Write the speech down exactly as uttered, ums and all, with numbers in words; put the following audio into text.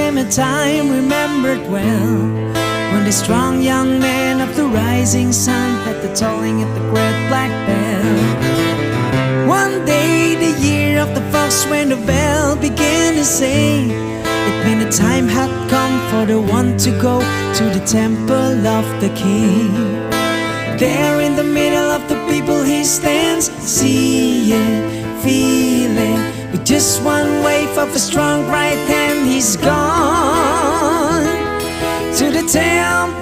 Came a time remembered well, when the strong young man of the rising sun had the tolling of the great black bell. One day, the year of the fox, when the bell began to sing, it meant the time had come for the one to go to the temple of the king. There in the middle of the people he stands, seeing, feeling, with just one wave of a strong right hand, he's gone to the temple